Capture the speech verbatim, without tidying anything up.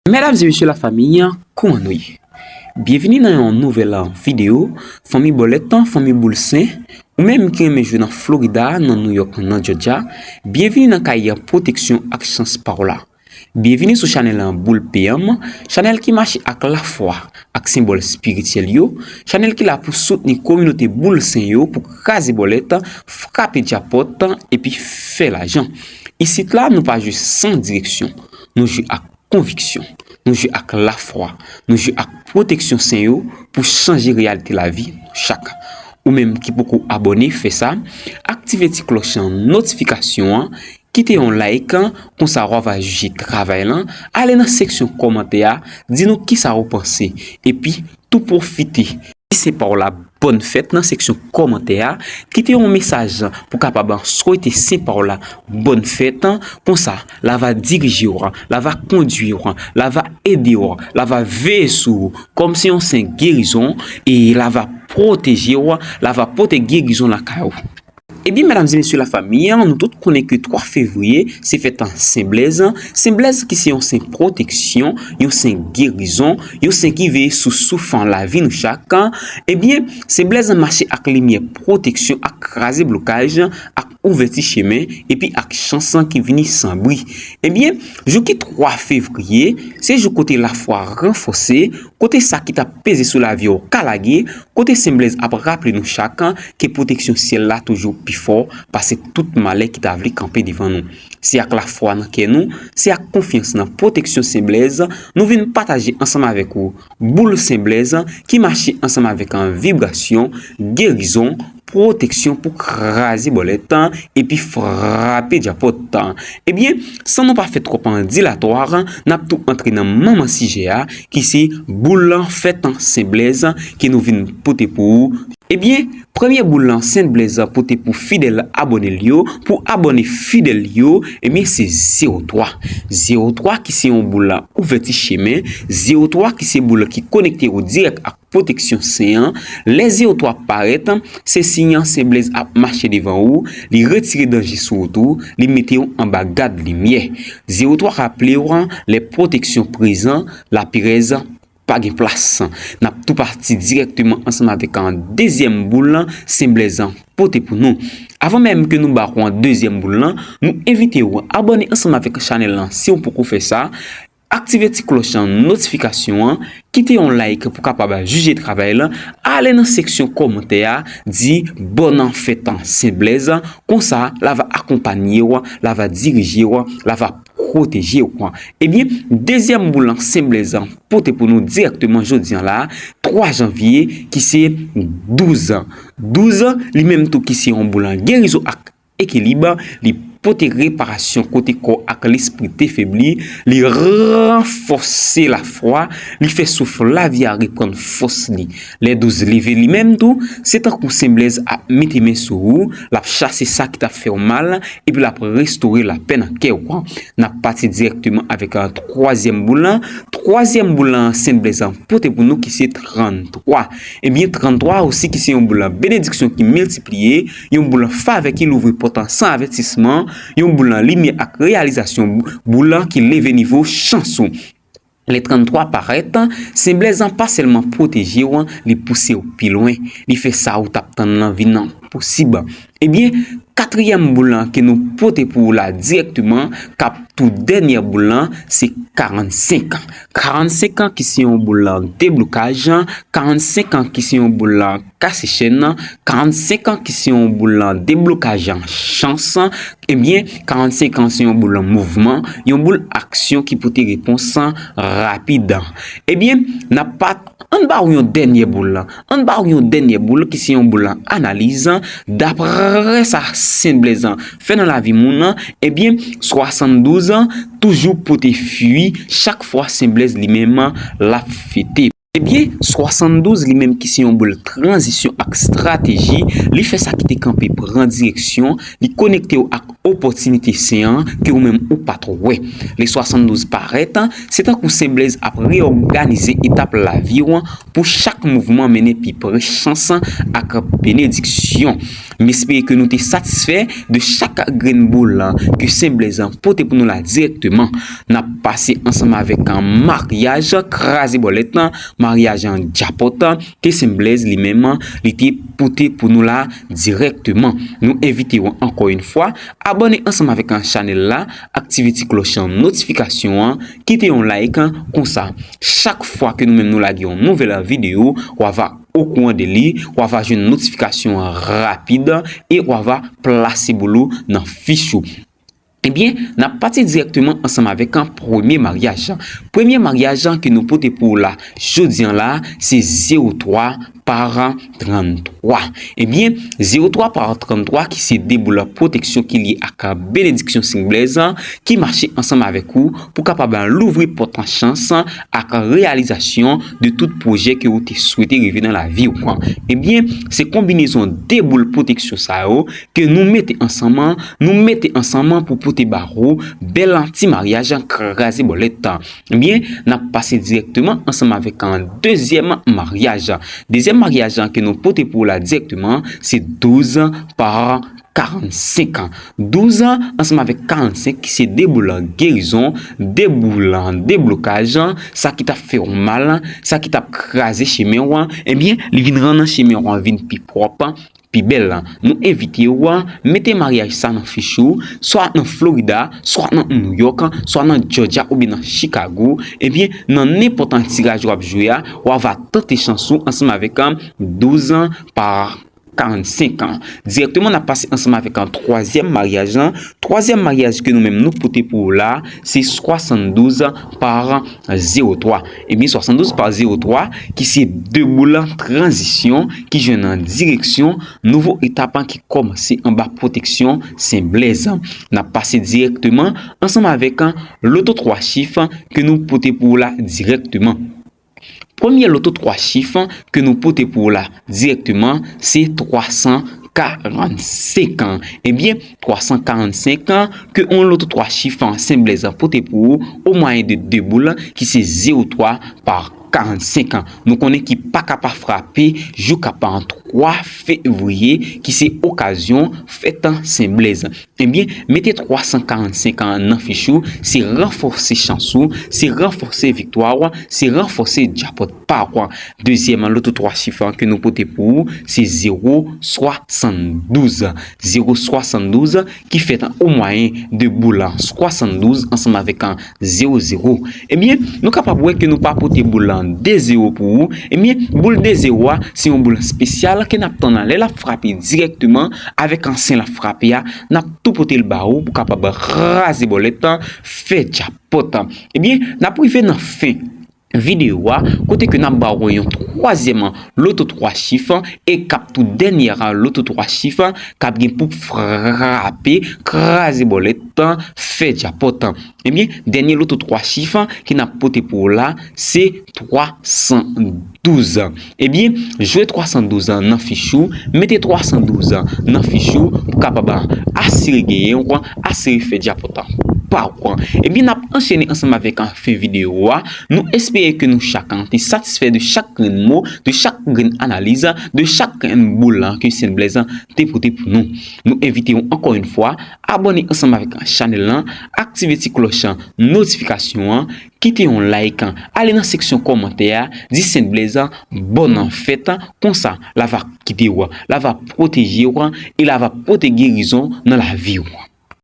Medam e mesye lafanmi, kòman nou ye? Byenvini nan yon nouvèl videyo. Fanmi bòlèt, fanmi boul sen, ou menm ki renmen jwe nan Florida, nan New York, nan Georgia, byenvini nan kay pwoteksyon ak chans pa w la. Byenvini sou chanèl Boul P M, chanèl ki mache ak lafwa, ak senbòl espirityèl yo, chanèl ki la pou soutni kominote boul sen yo pou kraze bòlèt, frape djapòt, epi fè lajan. Isit la, nou pa jwe san direksyon, nou jwe ak konviksyon, nou jwe ak lafwa, nou jwe ak pwoteksyon sen yo pou chanje reyalite lavi nou chak. Ou menm ki poko abòne, fè sa, aktive ti klòch notifikasyon an, kite yon like, konsa w a va jije travay lan, ale nan seksyon kòmantè a, di nou kisa ou panse, epi tou pwofite. Si sen pa w la, bòn fèt nan seksyon kòmantè a, kite yon mesaj pou kapab swete sen pa w la bòn fèt, konsa l a va dirije w, l a va kondwi w, l a va ede w, l a va veye sou ou, kòm se yon sen gerizon, e l a va pwoteje w, l a va pote gerizon lakay ou. Ebyen, medam e mesye lafanmi, nou tout konnen ke twa fevriye, se fèt an Sen Blèz. Sen Blèz ki se yon sen pwoteksyon, yon sen gerizon, yon sen ki veye sou souf lavi nou chak. Ebyen, Sen Blèz mache ak limyè pwoteksyon, ak kraze blokaj, ak ouvèti chemen, epi ak chans ki vini san bri. Ebyen, jou ki twa fevriye, se jou kote lafwa ranfòse, kote sa ki t ap peze sou lavi w ka lage, kote Sen Blèz ap raple nou chak ke pwoteksyon syèl la toujou pi fò pase tout malè ki ta vle kanpe devan nou. Se ak lafwa nan kè nou, se ak konfyans nan pwoteksyon Sen Blèz, nou vin pataje ansanm avèk ou boul Sen Blèz ki mache ansanm avèk an vibrasyon, gerizon, pwoteksyon pou kraze bòlèt, epi frape djapòt. Ebyen, san nou pa fè twòp an dilatwa, n ap tou antre nan manman sijè a, ki se boul fèt an Sen Blèz ke nou vin pote pou ou. Ebyen, premye boul Sen Blèz pote pou fidèl abòne l yo, pou abòne fidèl yo, ebyen, se zewo twa. Zewo twa ki se yon boul ouvèti chemen, zewo twa ki se boul ki konekte ou dirèk ak pwoteksyon sen an. Lè zewo twa parèt, se siy Sen Blèz ap mache devan ou, li retire danje sou wout ou, li mete w anba gad limyè. Zewo twa raple w, lè pwoteksyon prezan, laperèz pa gen plas. N ap tou pati dirèkteman ansanm avèk an dezyèm boul Sen Blèz pote pou nou. Avan menm ke nou ba ou an dezyèm boul lan, nou envite w abòne ansanm avèk chanèl lan si w poko fè sa. Aktive ti klòch notifikasyon an, kite yon like pou kapab jije travay lan, ale nan seksyon kòmantè a, di bòn fèt an Sen Blèz, konsa l a va akonpanye w, l a va dirije w, l a va pwoteje w. Ebyen, dezyèm boul Sen Blèz pote pou nou dirèkteman jodi an la, twa janvye, ki se douz. Douz, li menm tou ki se yon boul gerizon ak ekilib, li pote reparasyon kote kò ak lespri te febli, li ranfòse lafwa, li fè souf lavi a reprann fòs li. Lè douz leve li menm tou, se tankou Sen Blèz ap mete men sou ou, l ap chase sa ki t ap fè w mal, epi l ap restore lapè nan kè w. N ap pati dirèkteman avèk, a, twazyèm boul lan. Twazyèm boul lan Sen Blèz pote pou nou ki se tranntwa. Ebyen, tranntwa osi ki se yon boul benediksyon ki miltipliye, yon boul favè ki louvri pòt san avètisman, yon boul limyè ak reyalizasyon, boul ki leve nivo chans ou. Lè tranntwa parèt, Sen Blèz pa sèlman pwoteje w, li pouse w pi lwen, li fè sa ou t ap tann lan vin posib. Ebyen, katriyèm boul lan ke nou pote pou ou la dirèkteman, k ap tou dènyè boul lan, se karannsenk an. Karannsenk an ki se yon boul deblokaj, karannsenk an ki se yon boul kase chèn, karannsenk an ki se yon boul deblokaj chans, ebyen, karannsenk an se yon boul mouvman, yon boul aksyon ki pote repons rapid. Ebyen, n ap pa Ann ba ou yon dènyè boul. Ann ba ou yon dènyè boul ki se yon boul analiz. Daprè sa Sen Blèz fè nan lavi moun, ebyen, swasanndouz toujou pote fwi chak fwa Sen Blèz li menm l ap fete. Ebyen, swasanndouz li menm ki se yon boul tranzisyon ak estrateji, li fè sa ki te kanpe pran direksyon, li konekte w ak opòtinite sen an ke ou menm ou pa t wè. Lè swasanndouz parèt, se tankou Sen Blèz ap reyòganize etap lavi w pou chak mouvman mennen pi pre chans ak benediksyon. M espere ke nou te satisfè de chak grenn boul ke Sen Blèz pote pou nou la dirèkteman. N ap pase ansanm avèk maryaj kraze bòlèt, maryaj djapòt ke Sen Blèz li menm li te pote pou nou la dirèkteman. Nou envite w ankò yon fwa, abòne ansanm avèk chanèl la, aktive ti klòch notifikasyon an, kite yon like, konsa chak fwa ke nou menm nou lage yon nouvèl videyo, w a va okouran de li, w a va jwenn notifikasyon an rapid e w a va plase boul ou nan fich ou. Ebyen, n ap pati dirèkteman ansanm avèk premye maryaj. Premye maryaj ke nou pote pou ou la jodi an la, se zewo twa pa tranntwa. Ebyen, zewo twa pa tranntwa ki se de boul pwoteksyon ki lye ak benediksyon Sen Blèz ki mache ansanm avèk ou pou kapab louvri pòt chans ak reyalizasyon de tout pwojè ke ou te swete rive nan lavi ou. Ebyen, se konbinezon de boul pwoteksyon sa yo ke nou mete ansanm, nou mete ansanm pou pote ba ou bèl ti maryaj kraze bòlèt. Ebyen, n ap pase dirèkteman ansanm avèk dezyèm maryaj. Dezyèm maryaj ke nou pote pou ou la dirèkteman, se douz pa karannsenk. Douz ansanm avèk karannsenk ki se de boul gerizon, de boul deblokaj, sa ki t ap fè w mal, sa ki t ap kraze chemen w, ebyen, li vin rann chemen w vin pi pwòp, pi bèl. Nou envite w mete maryaj sa nan fich ou, swa nan Florida, swa nan New York, swa nan Georgia oubyen nan Chicago, ebyen, nan nenpòt tiraj w ap jwe a, w a va tante chans ou ansanm avèk douz pa karannsenk. Dirèkteman, n ap pase ansanm avèk twazyèm maryaj lan. Twazyèm maryaj ke nou menm nou pote pou ou la, se swasanndouz pa zewo twa. Ebyen, swasanndouz pa zewo twa, ki se de boul tranzisyon ki jwenn direksyon nouvo etap ki kòmanse anba pwoteksyon Sen Blèz. N ap pase dirèkteman ansanm avèk loto twa chif ke nou pote pou ou la dirèkteman. Premye loto twa chif ke nou pote pou ou la dirèkteman, se twa san karannsenk. Ebyen, twa san karannsenk ke yon loto twa chif Sen Blèz pote pou ou o mwayen de de boul ki se zewo twa pa karannsenk. Nou konnen ki pa ka pa frape jou k ap twa fevriye, ki se okazyon fèt Sen Blèz. Ebyen, mete twa san karannsenk an nan fich ou, se ranfòse chans ou, se ranfòse viktwa w, se ranfòse djapòt pa w. Dezyèm loto twa chif ke nou pote pou ou, se zewo swasanndouz. Zewo swasanndouz ki fèt o mwayen de boul swasanndouz ansanm avèk zewo zewo. Ebyen, nou kapab wè ke nou pa pote boul de zewo pou ou. Ebyen, boul de zewo a, se yon boul espesyal ke n ap tann lè l ap frape dirèkteman avèk ansanm l ap frape a, n ap tou pote l ba ou pou kapab kraze bòlèt, fè djapòt. Ebyen, n ap rive nan fen videyo a, kote ke n ap ba ou yon twazyèm loto twa chif e k ap tou dènyè loto twa chif k ap gen pou frape, kraze bòlèt, fè djapòt. Ebyen, dènyè loto twa chif ke n ap pote pou ou la, se twa san douz. Ebyen, jwe twa san douz nan fich ou, mete twa san douz nan fich ou pou kapab asire genyen w, asire fè djapòt pa w. Ebyen, n ap anchene ansanm avèk fen videyo a. Nou espere ke nou chak te satisfè de chak grenn mo, de chak grenn analiz, de chak grenn boul ke Sen Blèz te pote pou nou. Nou envite w ankò yon fwa, abòne ansanm avèk chanèl lan, aktive ti klòch notifikasyon an, kite yon like, ale nan seksyon kòmantè a, di Sen Blèz bòn fèt, konsa l a va kite w, l a va pwoteje w e l a va pote gerizon nan lavi w.